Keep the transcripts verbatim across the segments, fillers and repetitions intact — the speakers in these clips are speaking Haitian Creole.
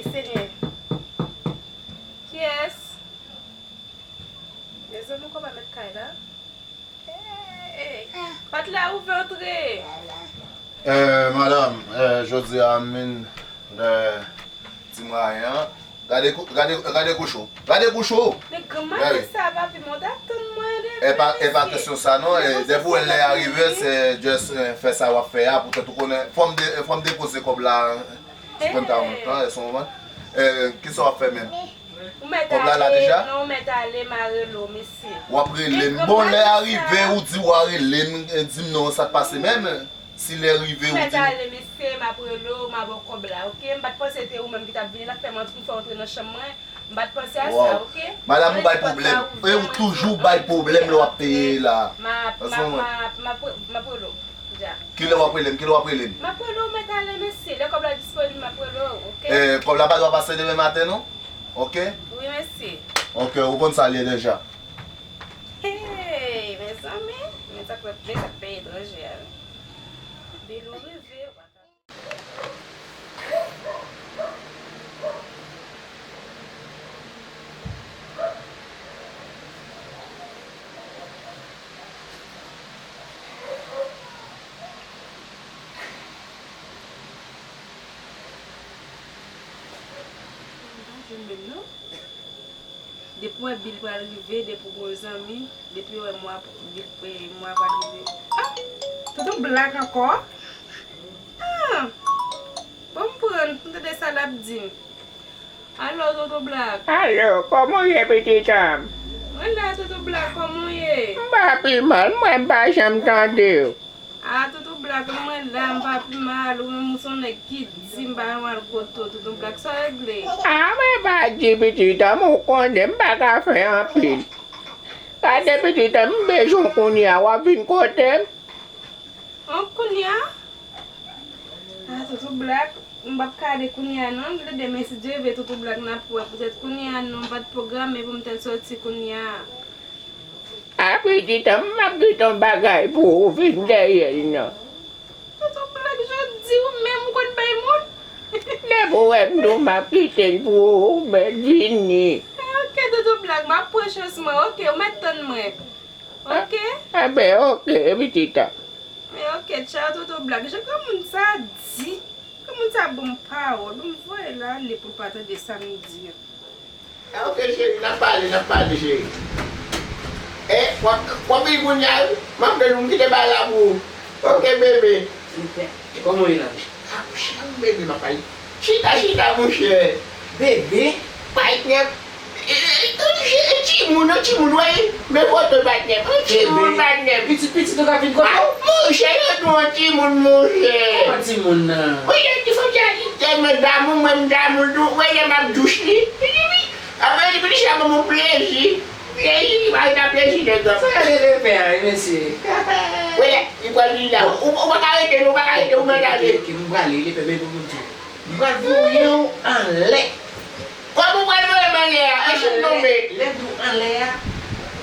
Senyè. Kiyès? Mezanmi, kòman met kay la? Hey, hey. Pat la ouvè antre. Eh, madanm, eh, jodi a m vin lè ti mwayen an. Gade kou-, gade, gade kouch ou. Gade kouch ou. Men granmadi sa, papi, mwen ta tann mwen depi. E pa, e pa kesyon sa non, e depi w wè lè a rive, se just, eh, fè sa w ap fè a, poutèt ou konnen, fò m de-, fò m depoze kòb la, eh, sou kont a mwen, eh, se w konprann? Eh, kisa w ap fè menm? Ou mèt ale, non, ou mèt ale, m a rele w, mesye. W ap rele m. Bon, lè a rive, ou di w a rele m, eh, di m non, sa k pase menm? Si lè rive, ou di m. Ou mèt ale, mesye, m ap rele w, m a ba w kòb la, oke? M pa t panse se te ou menm ki t ap vini la, k fè m antre, m fè w antre nan chanm mwen. M pa t panse a sa, oke? Madanm, ou bay pwoblèm. E ou toujou bay pwoblèm lè w ap peye la. M a, m a, m a, m ap, m ap rele w. Dja. Kilè w ap rele m? Kilè w ap rele m? M ap rele w, mèt ale, mesye. Lè kòb la disponib, m ap rele w, oke? Eh, kòb la pa dwe pase demen maten, non? Oke? Wi, mesye. Oke, ou konn sa l ye deja. Hey, mezanmi, men sa k, men sa k peyi etranje a. Bil ou rive, w pa ka. Depi w wè bil pral rive, depi w gon zanmi, depi w wè mwa, bil, eh, mwa pral rive. Ah! Toutou Black ankò? Ah! Bon, m pran, m tande sa l ap di m. Alo, Toutou Black. Alo, kòman w ye, pitit an m? Mwen la, Toutou Black, kòman w ye? M pa pi mal, mwen m pa janm tande w. Ah, Toutou Black, mwen la, m pa pi mal, ou menm ou se yon nèg ki di m pa janm al kote w, Toutou Black, sa w regle? Ah, mwen pa di pitit an m, ou konnen m pa ka fè anpil. Gade pitit an m, m bezwen w kounye a, w ap vin kote m? An, kounye a? Ah, Toutou Black, m p ap ka ale kounye a non, m vle demen si Dye vle Toutou Black n ap wè, poutèt kounye a non, m pa t pwograme pou m t al sòti kounye a. A pitit an m, m ap kite yon bagay pou ou, vin dèyè l non. Toutou Black, jodi ou menm ou konn bay moun? Depi w wè m di w m ap kite l pou ou, ou mèt vini. Eh, oke, Toutou Black, m ap pran chans mwen, oke, ou mèt tann mwen. Oke? Enben, oke, pitit an. Men oke, tchaw, Toutou Black, jan granmoun sa di. Kòman sa bon pawòl, m voye l ale pou l pa tande sa m di an. Ah, oke, cheri, n ap pale, n ap pale, cheri. Eh, w ap, w ap vin kounye a, wi. M ap vin, m kite bagay la pou ou. Oke, bebe. Silvouplè, kòman w ye la? Ah, cheri, bebe, m ap pale. Chita, chita, monchè. Bebe? Patnè. E, e, e, e, timoun, yon timoun, wi. Men foto patnè. Yon timoun patnè. Pitit, pitit, ou ka vin kote w? Ah, monchè, yo di w yon timoun, monchè. Kòman timoun nan? Wi, yo di fòk y a li tèlman damou, mwen m damou tou. Wi, lè m ap douch li. Wi, wi. Apre, li vin chita ban m yon plezi. Plezi, li pa gen plezi nèg la. Sa gade lepè a, wi, mesye. Wi, li pral vini la. Ou, ou pa ka rete, non, ou pa ka rete, ou mèt ale. Oke, oke, m prale, lepè, men pou m di w. M pral voye w anlè. Kòman w pral voye m anlè a? E si m tonbe? Lè m di w anlè a,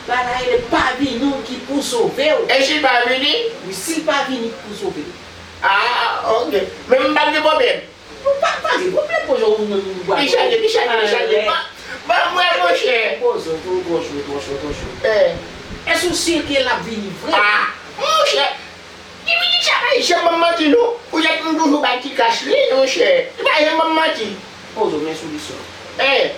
bagay la rele pa vini w ki pou sove w. E si l pa vini? Wi, si l pa vini ki pou sove w. Ah, oke. Men m p ap gen pwoblèm. Nou pa, pa gen pwoblèm, poze w menm ou pral. Li chanje, li chanje, li chanje. Anlè. Ban, ban mwen, monchè. Poze w, twò cho, twò cho, twò cho. Eh. Èske w si ke l ap vini vre? Ah, monchè. Dimitri, sa pa janm ban m manti, non. Poutèt m toujou bay ti kach li, monchè. Li pa janm ban m manti. Poze w, men solisyon. Eh.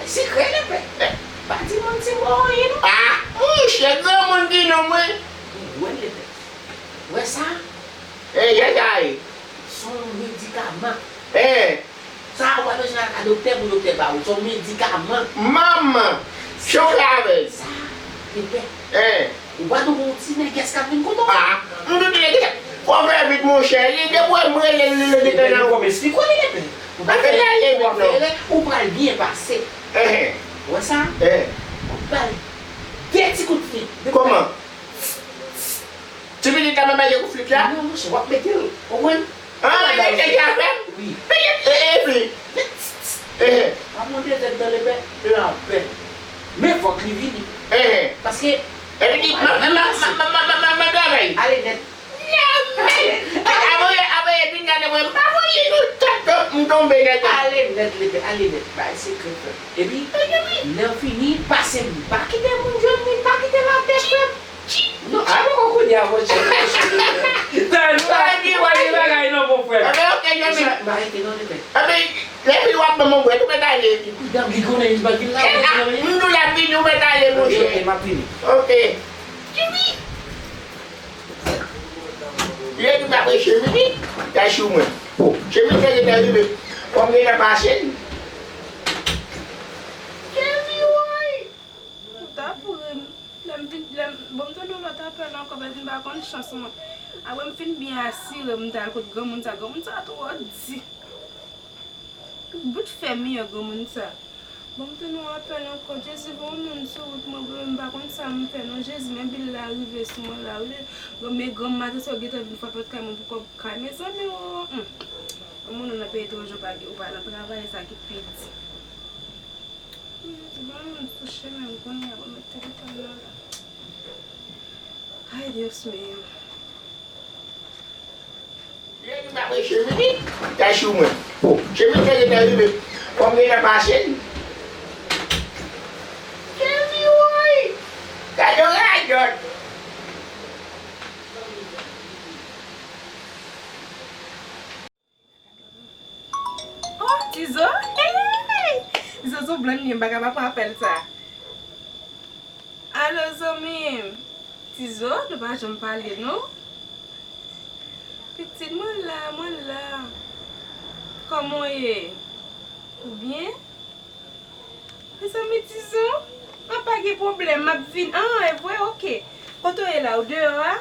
Sekrè, lepè. Eh. Pa di moun si m wè w anyen, non. Ah, monchè, granmoun di non, mwen. Ou wè, lepè. Ou wè sa? Eh, yayay. Se yon medikaman. Eh. Sa a, ou pa bezwen al ka doktè pou doktè ba ou. Se yon medikaman. Manman! Choflavèz! Sa, lepè. Eh. Ou pa tou gon ti nègès k ap vin kote w? Ah, m tou di nègès. Fò w fè vit, monchè. Li depi w wè m rele l, li rele nan ou. Fò m esplike w li, lepè. Ou pa fè rele, ou pral byen pase. Eh. Ou wè sa? Eh. Ou pral de ti kout fil. Kòman? Ti pitit la, mwen manje kou flit la? Non, monchè, w ap mete l, w konprann? Ah, e, e, e, afè m? Wi. E, e, epi? E, e. Pa monte tèt nan lepè, lapè. Men fòk li vini. E, e. Paske. Epi di, ma, ma, travay. Ale nèt. Nèt. Avoye, avoye, vin gade mwen, m pa voye nou tèt, m Tonbe nèt. Ale nèt, Lepè, ale nèt. Bay sekrè, frè m. Epi, lè w fini, pase m. Pa kite moun jwenn li, pa kite l atè, frè m. Non, a poko kounye a, monchè, monchè, Lepè. Tan nou pa di w gen bagay non, mon frè. Enben, ok, Jemmy. M arete non, Lepè. Enben, lè fini w ap ban m yon bwèt, ou mèt ale. Epi, dam, li konnen li pa gen la, m di w l ap vini, ou mèt ale, monchè. Ok, m ap vini. Ok. Jemmy. Lè di m apre Jemmy, li ta sou mwen. Jemmy te gentan rive. Kòm gentan pase l. Jemmy, woy! Ou t ap ri m. Lè m vin, lè m, bon, m tande yon lòt apèl ankò, paske m pa konn chans mwen. Apre m fin byen asire m, m t al kot granmoun sa. Granmoun sa twò di. Bout fè miyò granmoun sa. Bon, m tande yon apèl ankò. Jezi, voye yon moun sou wout mwen, wi, m pa konn sa m fè non. Jezi, men bil la rive sou mwen la, wi. Men granm maten sa, yo gentan vin frape pòt kay mwen pou kòb kay. Mezanmi, o, hmm. Yon moun nan peyi etwanje, ou pa gen, ou pa nan travay, sa ki pi di. Jezi, ban m sou chemen m kounye a, ban m met telefòn nan la. Ay, Dios mío. Lè di m apre Jemmy, li ta sou mwen. Jemmy te gentan rive. Kòm gentan pase l. Jemmy, woy! Gade yon radòt. Oh, Tizo? Hey! Tizo sou blann li, m pa ka pa pran apèl sa. Alo, zanmi m. Tizo, nou pa janm pale, non? Pitit, mwen la, mwen la. Kòman w ye? Ou byen? Mezanmi, Tizo, an pa gen pwoblèm, m ap vin. An, e vre, oke. Kote w ye la, ou deyò a?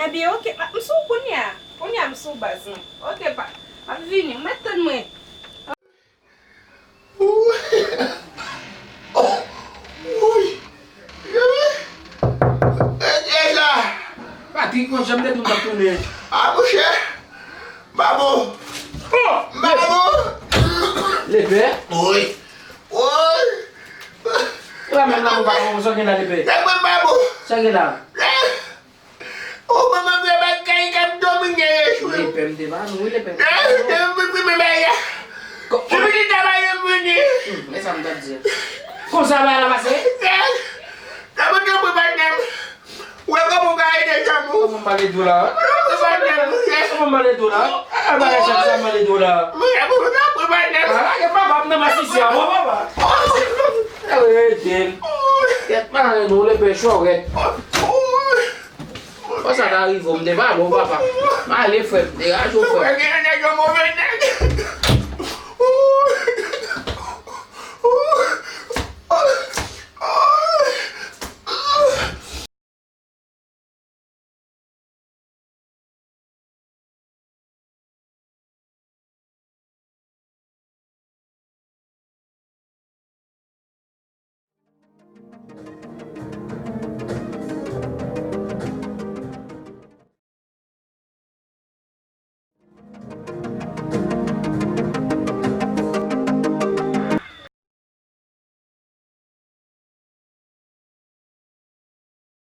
Ebyen, oke, m ap, m sou w kounye a. Kounye a, m sou w, baz mwen. Oke, pa, m ap vini, ou mèt tann mwen. Woy! Woy! Jemmy! E, e sa? Patrik, mwen janm te di w m t ap tounen. A, monchè! Babou! Oh! Babou! Lepè? Woy! Woy! Ou la menm nan, ou pa konn sa gen la, Lepè? Lè mwen, Babou! Sa gen la? Lè O, manman, vye bagay k ap domine yo, chou. Lepè, m te ba nou, wi, Lepè. Eh, eh, eh, eh, bagay la. Ko-, ko- Jemmy te travay, m vini. Hmm, men sa m t ap di. Konsa bagay la pase? Eh, tanpri, tanpri, patnè m. Ou wè kòman w ka ede janm ou? Kòman m pale di w la? Tanpri, patnè m, monchè. Kòman m pale di w la? A, bagay sa, sa m pale di w la. Monchè, tanpri, patnè m. A, lage papa m nan masisi a, bon, papa. Eh, ede l. Kèt mare nou, Lepè chòrèt. Fò sa ta rive w, m te pa bon, papa. M ale, frè m, degaje w, frè m. Frè, gen nèg yo move nèg.